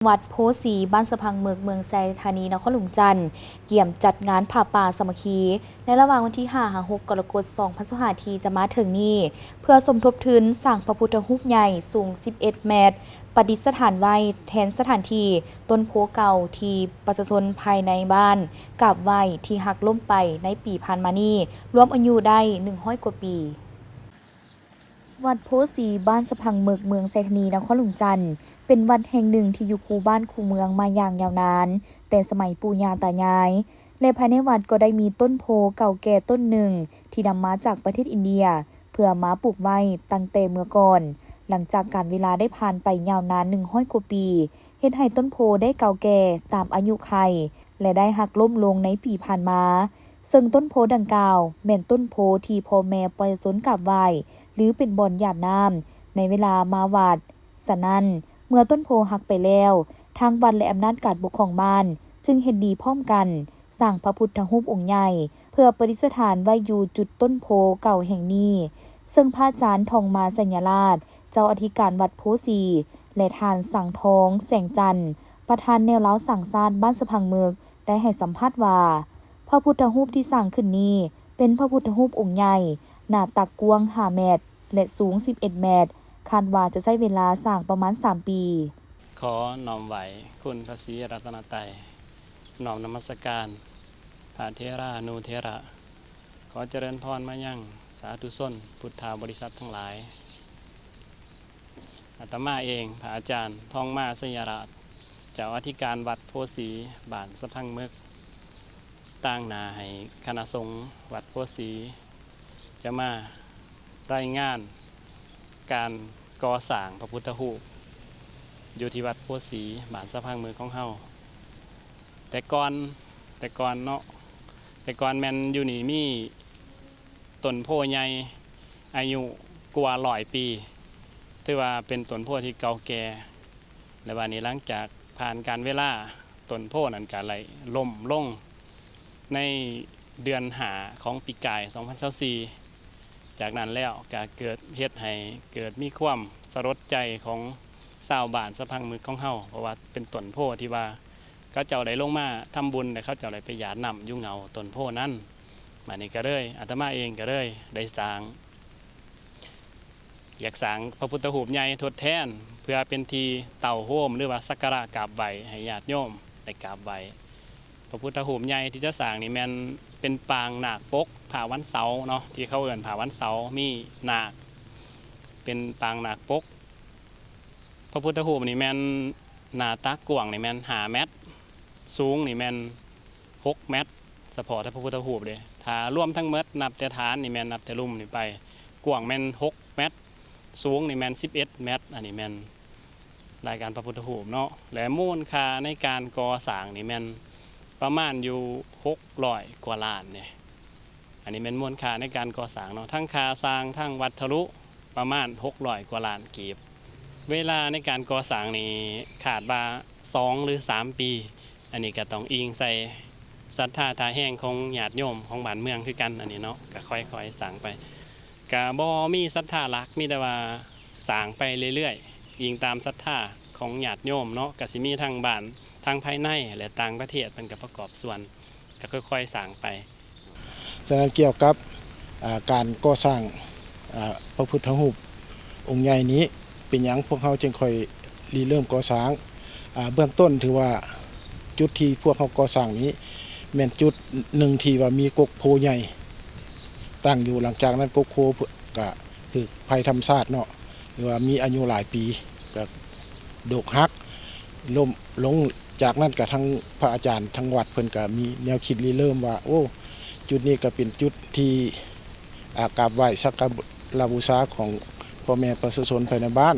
ວັດໂພສີ ບ້ານສະພັງເໝິກ ເມືອງໄຊທານີ ນະຄອນຫຼວງຈັນ ກຽມຈັດງານຜ້າປ່າສາມັກຄີ ໃນລະຫວ່າງວັນທີຫ້າຫາຫົກ ກໍລະກົດ ສອງພັນຊາວຫ້າ ທີ່ຈະມາເຖິງນີ້ ເພື່ອສົມທົບທຶນສ້າງພະພຸດທະຮູບໃຫຍ່ສູງສິບເອັດແມັດ ປະດິດສະຖານໄວ້ແທນສະຖານທີ່ຕົ້ນໂພເກົ່າ ທີ່ປະຊາຊົນພາຍໃນບ້ານກາບໄຫວ້ ທີ່ຫັກລົ້ມໄປໃນປີຜ່ານມານີ້ ລວມອາຍຸໄດ້ໜຶ່ງຮ້ອຍກວ່າປີ. ວັດໂພສີ ບ້ານສະພັງເໝິກ ເມືອງໄຊທານີ ນະຄອນຫຼວງຈັນ ເປັນວັດແຫ່ງໜຶ່ງທີ່ຢູ່ຄູ່ບ້ານຄູ່ເມືອງມາຢ່າງຍາວນານ ແຕ່ສະໄໝປູ່ຍ່າຕາຍາຍ ແລະ ພາຍໃນວັດກໍໄດ້ມີຕົ້ນໂພເກົ່າແກ່ຕົ້ນໜຶ່ງ ທີ່ນຳມາຈາກປະເທດອິນເດຍ ເພື່ອມາປູກໄວ້ຕັ້ງແຕ່ເມື່ອກ່ອນ. ຫຼັງຈາກການເວລາໄດ້ຜ່ານໄປຍາວນານໜຶ່ງຮ້ອຍກວ່າປີ ເຮັດໃຫ້ຕົ້ນໂພໄດ້ເກົ່າແກ່ຕາມອາຍຸໄຂ ແລະ ໄດ້ຫັກລົ້ມລົງໃນປີຜ່ານມາ. ເຊິ່ງຕົ້ນໂພດັ່ງກ່າວແມ່ນຕົ້ນໂພທີ່ພໍ່ແມ່ປະຊາຊົນກາບໄຫວ້ ຫຼື ເປັນບ່ອນຢາດນ້ຳໃນເວລາມາວັດ. ສະນັ້ນ, ເມື່ອຕົ້ນໂພຫັກໄປແລ້ວ, ທາງວັດ ແລະ ອຳນາດການປົກຄອງບ້ານ ຈຶ່ງເຫັນດີພ້ອມກັນສ້າງພະພຸດທະຮູບອົງໃຫຍ່ ເພື່ອປະດິດສະຖານໄວ້ຢູ່ຈຸດຕົ້ນໂພເກົ່າແຫ່ງນີ້, ເຊິ່ງພະອາຈານ ທອງມາ ໄຊຍະລາດ ເຈົ້າອະທິການວັດໂພສີ ແລະ ທ່ານ ສັງທອງ ແສງຈັນ ປະທານແນວລາວສ້າງຊາດບ້ານສະພັງເໝິກ ໄດ້ໃຫ້ສຳພາດວ່າ ພະພຸດທະຮູບທີ່ສ້າງຂຶ້ນນີ້ ເປັນພະພຸດທະຮູບອົງໃຫຍ່ ໜ້າຕັກກວ້າງຫ້າແມັດ ແລະ ສູງສິບເອັດແມັດ, ຄາດວ່າຈະໃຊ້ເວລາສ້າງປະມານສາມປີ. ຂໍນ້ອມໄຫວ້ຄຸນພະສີລັດຕະນະໄຕ, ນ້ອມນະມັດສະການພະເຖລານຸເຖລະ, ຂໍຈະເລີນພອນມາຍັງສາທຸຊົນພຸດທາບໍລິສັດທັງຫຼາຍ. ອາດຕະມາເອງ, ພະອາຈານ ທອງມາ ໄຊຍະລາດ ເຈົ້າອະທິການວັດໂພສີ ບ້ານສະພັງເໝິກ ຕາງໜ້າໃຫ້ຄະນະສົງວັດໂພສີ ຈະມາລາຍງານການກໍ່ສ້າງພະພຸດທະຮູບ ຢູ່ທີ່ວັດໂພສີ ບ້ານສະພັງເໝິກຂອງເຮົາ. ແຕ່ກ່ອນ, ແຕ່ກ່ອນເນາະ, ແຕ່ກ່ອນແມ່ນຢູ່ນີ້ມີ ຕົ້ນໂພໃຫຍ່ອາຍຸກວ່າຮ້ອຍປີ ຖືວ່າເປັນຕົ້ນໂພທີ່ເກົ່າແກ່ ແລະ ບາດນີ້ຫຼັງຈາກຜ່ານການເວລາ ຕົ້ນໂພນັ້ນກະໄດ້ລົ້ມລົງໃນເດືອນຫ້າຂອງປີກາຍສອງພັນຊາວສີ່ ຈາກນັ້ນແລ້ວກະເກີດ ເຮັດໃຫ້ເກີດມີຄວາມສະຫຼົດໃຈຂອງຊາວບ້ານສະພັງເໝິກຂອງເຮົາ ເພາະວ່າເປັນຕົ້ນໂພທີ່ວ່າ ເຂົາເຈົ້າໄດ້ລົງມາທຳບຸນ ແລະ ເຂົາເຈົ້າໄດ້ໄປຢາດນ້ຳຢູ່ເຫງົ້າຕົ້ນໂພນັ້ນ. ບາດນີ້ກໍເລີຍ ອາດຕະມາເອງກໍເລີຍໄດ້ສ້າງ ຢາກສ້າງພະພຸດທະຮູບໃຫຍ່ທົດແທນ ເພື່ອເປັນທີ່ເຕົ້າໂຮມ ຫຼືວ່າສັກກາລະກາບໄຫວ້ໃຫ້ຍາດໂຍມໄດ້ກາບໄຫວ້. ພະພຸດທະຮູບໃຫຍ່ທີ່ຈະສ້າງນີ້ແມ່ນເປັນປາງນາກປົກ ພະວັນເສົາເນາະ ທີ່ເຂົາເອີ້ນພະວັນເສົາ ມີນາກເປັນປາງນາກປົກ. ພະພຸດທະຮູບນີ້ແມ່ນໜ້າຕັກກວ້າງນີ້ແມ່ນຫ້າແມັດ, ສູງນີ້ແມ່ນຫົກແມັດ ສະເພາະແຕ່ພະພຸດທະຮູບເດ້. ຖ້າລວມທັງໝົດ ນັບແຕ່ຖານນີ້ແມ່ນ ນັບແຕ່ລຸ່ມນີ້ໄປ ກວ້າງແມ່ນຫົກແມັດ, ສູງນີ້ແມ່ນສິບເອັດແມັດ. ອັນນີ້ແມ່ນລາຍການພະພຸດທະຮູບເນາະ ແລະ ມູນຄ່າໃນການກໍ່ສ້າງນີ້ແມ່ນປະມານຢູ່ຫົກຮ້ອຍກວ່າລ້ານເດ້. ອັນນີ້ແມ່ນມູນຄ່າໃນການກໍ່ສ້າງເນາະ ທັງຄ່າສ້າງ ທັງວັດຖຸ ປະມານຫົກຮ້ອຍກວ່າລ້ານກີບ. ເວລາໃນການກໍ່ສ້າງນີ້ຄາດວ່າສອງ ຫຼື ສາມປີ. ອັນນີ້ກໍຕ້ອງອີງໃສ່ສັດທາທ່າແຮງຂອງຍາດໂຍມຂອງບ້ານເມືອງຄືກັນ ອັນນີ້ເນາະ ກໍຄ່ອຍໆສ້າງໄປ. ກະບໍ່ມີສັດທາຫຼັກ ມີແຕ່ວ່າສ້າງໄປເລື້ອຍໆ ອີງຕາມສັດທາຂອງຍາດໂຍມເນາະ ກະຊິມີທັງບ້ານ ທັງພາຍໃນ ແລະ ຕ່າງປະເທດ ເພິ່ນກະປະກອບສ່ວນ ກະຄ່ອຍໆສ້າງໄປ. ສະນັ້ນ ກ່ຽວກັບ ອາ ການກໍ່ສ້າງ ອາ ພະພຸດທະຮູບອົງໃຫຍ່ນີ້ ເປັນຫຍັງພວກເຮົາຈຶ່ງຄ່ອຍລິເລີ່ມກໍ່ສ້າງ? ອາ ເບື້ອງຕົ້ນຖືວ່າຈຸດທີ່ພວກເຮົາກໍ່ສ້າງນີ້ ແມ່ນຈຸດໜຶ່ງທີ່ວ່າມີກົກໂພໃຫຍ່ຕັ້ງຢູ່. ຫຼັງຈາກນັ້ນ ກົກໂພກໍຖືກໄພທຳມະຊາດເນາະ ຫຼືວ່າມີອາຍຸຫຼາຍປີ ກໍດົກຫັກລົ້ມລົງ. ຈາກນັ້ນກໍທັງພະອາຈານທາງວັດເພິ່ນກໍມີແນວຄິດລິເລີ່ມວ່າ ໂອ້ ຈຸດນີ້ກໍເປັນຈຸດທີ່ ອາ ກາບໄຫວ້ສັກກາລະບູຊາຂອງພໍ່ແມ່ປະຊາຊົນພາຍໃນບ້ານ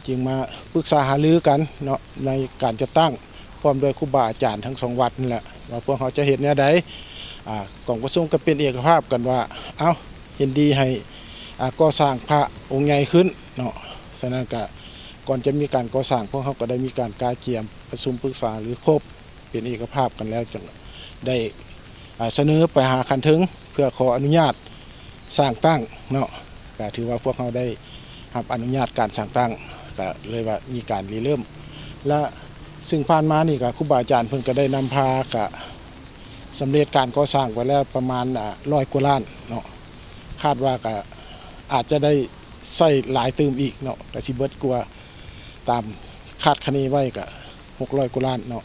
ຈຶ່ງມາປຶກສາຫາລືກັນເນາະ ໃນການຈັດຕັ້ງ ພ້ອມດ້ວຍຄູບາອາຈານທັງສອງວັດນັ້ນແຫຼະ ວ່າພວກເຮົາຈະເຮັດແນວໃດ. ອາ ກອງປະຊຸມກໍເປັນເອກະພາບກັນວ່າ ເອົ້າ ເຫັນດີໃຫ້ ອາ ກໍ່ສ້າງພະອົງໃຫຍ່ຂຶ້ນເນາະ. ສະນັ້ນກະ ກ່ອນຈະມີການກໍ່ສ້າງ ພວກເຮົາກໍໄດ້ມີການກະກຽມປະຊຸມປຶກສາຫາລືຄົບ ເປັນເອກະພາບກັນແລ້ວ ຈຶ່ງໄດ້ ອາ ສະເໜີໄປຫາຂັ້ນເທິງ ເພື່ອຂໍອະນຸຍາດສ້າງຕັ້ງເນາະ. ກະຖືວ່າພວກເຮົາໄດ້ຮັບອະນຸຍາດການສ້າງຕັ້ງ ກະເລີຍວ່າມີການລິເລີ່ມ ແລະ ຊຶ່ງຜ່ານມານີ້ກໍຄູບາອາຈານເພິ່ນກໍໄດ້ນຳພາ ກະສຳເລັດການກໍ່ສ້າງໄປແລ້ວປະມານ ອາ ຮ້ອຍກວ່າລ້ານເນາະ, ຄາດວ່າກະອາດຈະໄດ້ໃຊ້ຫຼາຍຕື່ມອີກເນາະ, ກະຊິເບິດກວ່າ ຕາມຄາດຄະເນໄວ້ກະຫົກຮ້ອຍກວ່າລ້ານເນາະ.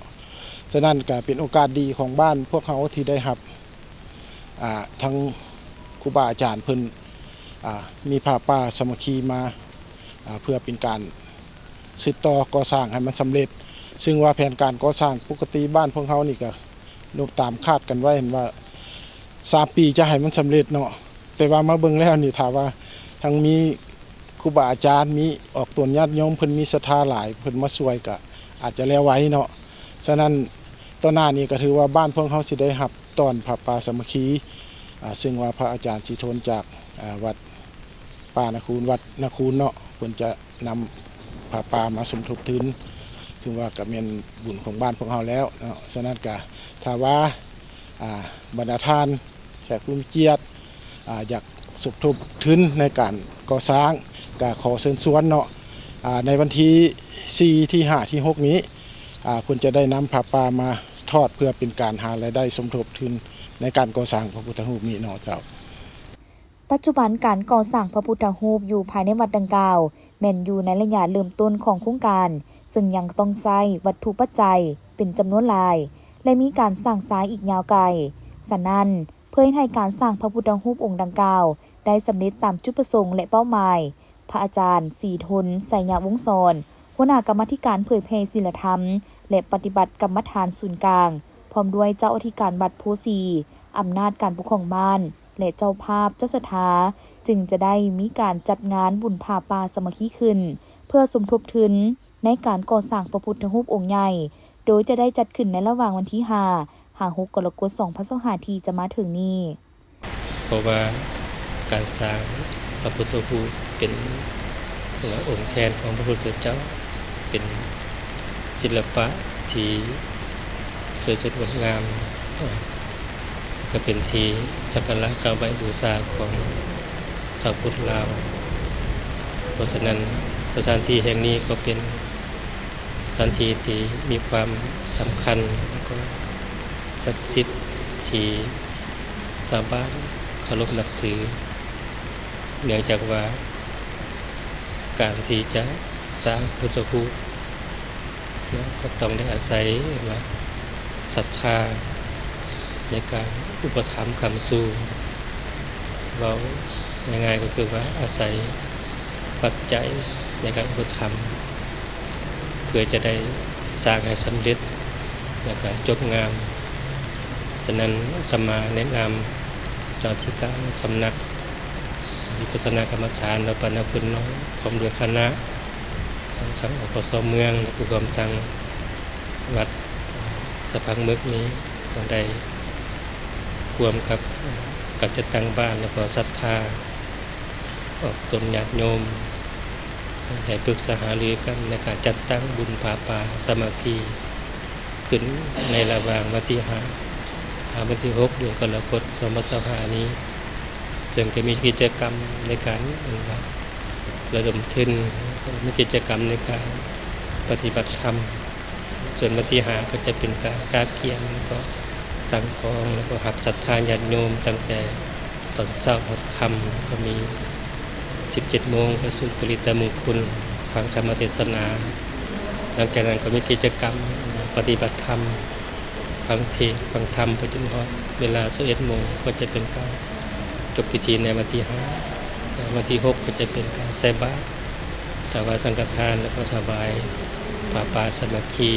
ສະນັ້ນກະເປັນໂອກາດດີຂອງບ້ານພວກເຮົາທີ່ໄດ້ຮັບ ອ່າ ທັງຄູບາອາຈານເພິ່ນ ອ່າ ມີຜ້າປ່າສາມັກຄີມາ ອ່າ ເພື່ອເປັນການສືບຕໍ່ກໍ່ສ້າງໃຫ້ມັນສຳເລັດ, ຊຶ່ງວ່າແຜນການກໍ່ສ້າງປົກກະຕິບ້ານພວກເຮົານີ້ກະລົບຕາມຄາດກັນໄວ້ຫັ້ນວ່າ ສາມປີຈະໃຫ້ມັນສຳເລັດເນາະ, ແຕ່ວ່າມາເບິ່ງແລ້ວນີ້ ຖ້າວ່າທັງມີຄູບາອາຈານ ມີອອກຕົນຍາດໂຍມ ເພິ່ນມີສັດທາຫຼາຍ ເພິ່ນມາຊ່ວຍກະອາດຈະແລ້ວໄວເນາະ. ສະນັ້ນຕໍ່ໜ້ານີ້ກະຖືວ່າບ້ານພວກເຮົາຊິໄດ້ຮັບ ຕ້ອນຜ້າປ່າສາມັກຄີ ອ່າ ຊຶ່ງວ່າພະອາຈານສີທົນຈາກ ອ່າ ວັດປ່ານາຄູນ ວັດນາຄູນເນາະ ເພິ່ນຈະນຳຜ້າປ່າມາສົມທົບທຶນ, ຊຶ່ງວ່າກໍແມ່ນບຸນຂອງບ້ານພວກເຮົາແລ້ວເນາະ. ສະນັ້ນກະຖ້າວ່າ ອ່າ ບັນດາທ່ານແຂກຜູ້ມີກຽດ ອ່າ ຢາກສົມທົບທຶນໃນການກໍ່ສ້າງ ກະຂໍເຊີນຊວນເນາະ, ອ່າ ໃນວັນທີສີ່ ທີຫ້າ ທີຫົກນີ້ ອ່າ ເພິ່ນຈະໄດ້ນຳຜ້າປ່າມາທອດ ເພື່ອເປັນການຫາລາຍໄດ້ສົມທົບທຶນໃນການກໍ່ສ້າງພະພຸດທະຮູບນີ້ເນາະເຈົ້າ. ປັດຈຸບັນການກໍ່ສ້າງພະພຸດທະຮູບຢູ່ພາຍໃນວັດດັ່ງກ່າວ ແມ່ນຢູ່ໃນໄລຍະເລີ່ມຕົ້ນຂອງໂຄງການ, ເຊິ່ງຍັງຕ້ອງໃຊ້ວັດຖຸປັດໄຈເປັນຈຳນວນຫຼາຍ ແລະ ມີການສ້າງຊ້າອີກຍາວໄກ. ສະນັ້ນ, ເພື່ອເຮັດໃຫ້ການສ້າງພະພຸດທະຮູບອົງດັ່ງກ່າວໄດ້ສຳເລັດຕາມຈຸດປະສົງ ແລະ ເປົ້າໝາຍ, ພະອາຈານ ສີທົນ ໄຊຍະວົງສອນ ຫົວໜ້າກຳມາທິການເຜີຍແຜ່ສີລະທຳ ແລະ ປະຕິບັດກຳມະຖານສູນກາງ ພ້ອມດ້ວຍເຈົ້າອະທິການວັດໂພສີ, ອຳນາດການປົກຄອງບ້ານ ແລະ ເຈົ້າພາບເຈົ້າສັດທາ ຈຶ່ງຈະໄດ້ມີການຈັດງານບຸນຜ້າປ່າສາມັກຄີຂຶ້ນ ເພື່ອສົມທົບທຶນໃນການກໍ່ສ້າງພະພຸດທະຮູບອົງໃຫຍ່, ໂດຍຈະໄດ້ຈັດຂຶ້ນໃນລະຫວ່າງວັນທີຫ້າ ຫາ ຫົກ ກໍລະກົດ ສອງພັນຊາວຫ້າ ທີ່ຈະມາເຖິງນີ້. ເພາະວ່າການສ້າງພະພຸດທະຮູບເປັນອົງແທນຂອງພະພຸດທະເຈົ້າ ເປັນສິລະປະທີ່ສວຍສົດງົດງາມ, ກໍເປັນທີ່ສັກກາລະກາບໄຫວ້ບູຊາຂອງຊາວພຸດລາວ. ເພາະສະນັ້ນ ສະຖານທີ່ແຫ່ງນີ້ກໍເປັນສະຖານທີ່ທີ່ມີຄວາມສຳຄັນ ແລະ ກໍສັກສິດທີ່ ຊາວບ້ານເຄົາລົບນັບຖື, ເນື່ອງຈາກວ່າການທີ່ຈະສ້າງພຸດທະຮູບ ກໍຕ້ອງໄດ້ອາໄສວ່າສັດທາໃນການອຸປະຖຳຄ້ຳຊູ, ເວົ້າງ່າຍໆກໍຄືວ່າອາໄສປັດໄຈໃນການອຸປະຖຳ ເພື່ອຈະໄດ້ສ້າງໃຫ້ສຳເລັດ ແລ້ວກໍຈົບງາມ. ສະນັ້ນ ອາດຕະມາແນະນຳເຈົ້າອະທິການສຳນັກວິປັດສະນາກຳມະຖານວັດປ່ານາຄູນນ້ອຍ ພ້ອມດ້ວຍຄະນະ ທັງ ອປສ ເມືອງ ແລະ ກໍຮວມທັງວັດສະພັງເໝິກນີ້ ກໍໄດ້ຮ່ວມກັບການຈັດຕັ້ງບ້ານ ແລະ ກໍສັດທາ ອອກຕົນຍາດໂຍມ ໄດ້ປຶກສາຫາລືກັນໃນການຈັດຕັ້ງບຸນຜ້າປ່າສາມັກຄີຂຶ້ນໃນລະຫວ່າງວັນທີຫ້າ ຫາວັນທີຫົກ ເດືອນກໍລະກົດ ສອງພັນຊາວຫ້ານີ້, ເຊິ່ງກໍມີກິດຈະກຳໃນການລະດົມທຶນ, ມີກິດຈະກຳໃນການປະຕິບັດທຳ. ສ່ວນວັນທີຫ້າກໍຈະເປັນການກະກຽມ ແລ້ວກໍຕັ້ງຂອງ ແລ້ວກໍຮັບສັດທາຍາດໂຍມຕັ້ງແຕ່ຕອນເຊົ້າຮອດຄ່ຳ, ກໍມີສິບເຈັດໂມງກໍສູດປະລິດຕະມຸງຄຸນ ຟັງທຳມະເທດສະໜາ. ຫຼັງຈາກນັ້ນກໍມີກິດຈະກຳປະຕິບັດທຳ ຟັງເທດຟັງທຳໄປຈົນຮອດເວລາສິບເອັດໂມງ ກໍຈະເປັນການຈົບພິທີໃນວັນທີຫ້າ. ແລະ ວັນທີຫົກກໍຈະເປັນການໃສ່ບາດ ຖວາຍສັງຄະທານ ແລ້ວກໍຖວາຍຜ້າປ່າສາມັກຄີ.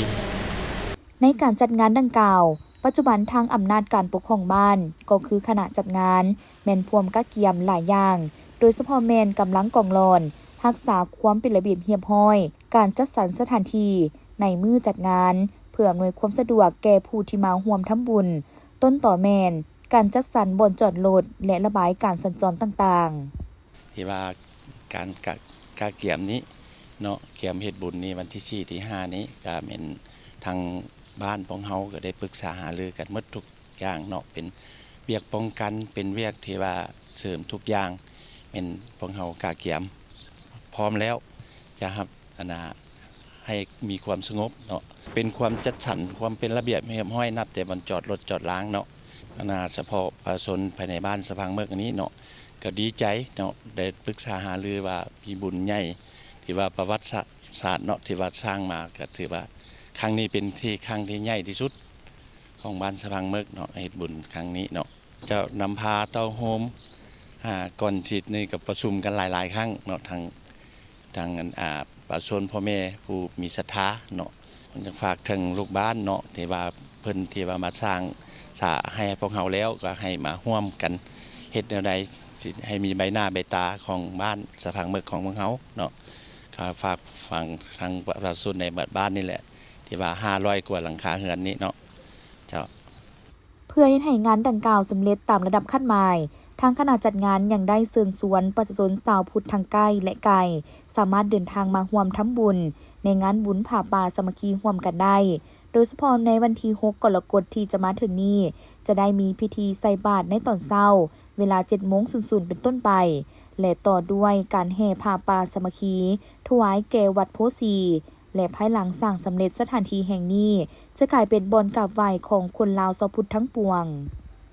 ໃນການຈັດງານດັ່ງກ່າວ, ປັດຈຸບັນທາງອຳນາດການປົກຄອງບ້ານ ກໍຄືຄະນະຈັດງານ ແມ່ນພວມກະກຽມຫຼາຍຢ່າງ, ໂດຍສະເພາະແມ່ນກຳລັງກອງຫຼອນ, ຮັກສາຄວາມເປັນລະບຽບຮຽບຮ້ອຍ, ການຈັດສັນສະຖານທີ່ໃນມື້ຈັດງານ ເພື່ອອຳນວຍຄວາມສະດວກແກ່ຜູ້ທີ່ມາຮ່ວມທຳບຸນ, ຕົ້ນຕໍແມ່ນການຈັດສັນບ່ອນຈອດລົດ ແລະ ລະບາຍການສັນຈອນຕ່າງໆ. ທີ່ວ່າການກະ ກະກຽມນີ້ເນາະ, ກຽມເຮັດບຸນນີ້ ວັນທີສີ່ ທີຫ້ານີ້ ກະແມ່ນທາງບ້ານພວກເຮົາກະໄດ້ປຶກສາຫາລືກັນໝົດທຸກຢ່າງເນາະ, ເປັນວຽກປ້ອງກັນ ເປັນວຽກທີ່ວ່າເສີມທຸກຢ່າງ ແມ່ນພວກເຮົາກະກຽມພ້ອມແລ້ວ ຈະຮັບ ອັນນ່າ ໃຫ້ມີຄວາມສະຫງົບເນາະ ເປັນຄວາມຈັດສັນ ຄວາມເປັນລະບຽບຮຽບຮ້ອຍ ນັບແຕ່ບ່ອນຈອດລົດຈອດລາງເນາະ. ອັນນ່າ ສະເພາະປະຊາຊົນພາຍໃນບ້ານສະພັງເມິກອັນນີ້ເນາະ ກໍດີໃຈເນາະ ໄດ້ປຶກສາຫາລືວ່າມີບຸນໃຫຍ່ ທີ່ວ່າປະຫວັດສາດເນາະ ທີ່ວ່າສ້າງມາ ກໍຖືວ່າຄັ້ງນີ້ເປັນທີ່ຄັ້ງທີ່ໃຫຍ່ທີ່ສຸດຂອງບ້ານສະພັງເມິກເນາະ ເຮັດບຸນຄັ້ງນີ້ເນາະ. ເຈົ້ານຳພາເຕົ້າໂຮມ ອ່າ ກ່ອນສິດນີ້ກໍປະຊຸມກັນຫຼາຍໆຄັ້ງເນາະ ທັງ ທັງອັນ ອ່າ ປະຊາຊົນພໍ່ແມ່ຜູ້ມີສັດທາເນາະ. ຢາກຝາກເຖິງລູກບ້ານເນາະ ທີ່ວ່າເພິ່ນທີ່ວ່າມາສ້າງສາໃຫ້ພວກເຮົາແລ້ວ ກໍໃຫ້ມາຮ່ວມກັນເຮັດແນວໃດ ຊິໃຫ້ມີໃບໜ້າໃບຕາຂອງບ້ານສະພັງເມິກຂອງພວກເຮົາເນາະ. ກໍຝາກຝັງທາງປະຊາຊົນໃນບ້ານນີ້ແຫຼະ ທີ່ວ່າຫ້າຮ້ອຍກວ່າຫຼັງຄາເຮືອນນີ້ເນາະ ເຈົ້າ. ເພື່ອເຮັດໃຫ້ງານດັ່ງກ່າວສຳເລັດຕາມລະດັບຄາດໝາຍ, ທາງຄະນະຈັດງານຍັງໄດ້ເຊີນຊວນປະຊາຊົນຊາວພຸດທັງໃກ້ ແລະ ໄກ ສາມາດເດີນທາງມາຮ່ວມທຳບຸນໃນງານບຸນຜ້າປ່າສາມັກຄີຮ່ວມກັນໄດ້, ໂດຍສະເພາະໃນວັນທີຫົກ ກໍລະກົດທີ່ຈະມາເຖິງນີ້ ຈະໄດ້ມີພິທີໃສ່ບາດໃນຕອນເຊົ້າ ເວລາເຈັດໂມງສູນສູນເປັນຕົ້ນໄປ ແລະ ຕໍ່ດ້ວຍການແຫ່ຜ້າປ່າສາມັກຄີ ຖວາຍແກ່ວັດໂພສີ ແລະ ພາຍຫຼັງສ້າງສຳເລັດສະຖານທີ່ແຫ່ງນີ້ ຈະກາຍເປັນບ່ອນກາບໄຫວ້ຂອງຄົນລາວຊາວພຸດທັງປວງ.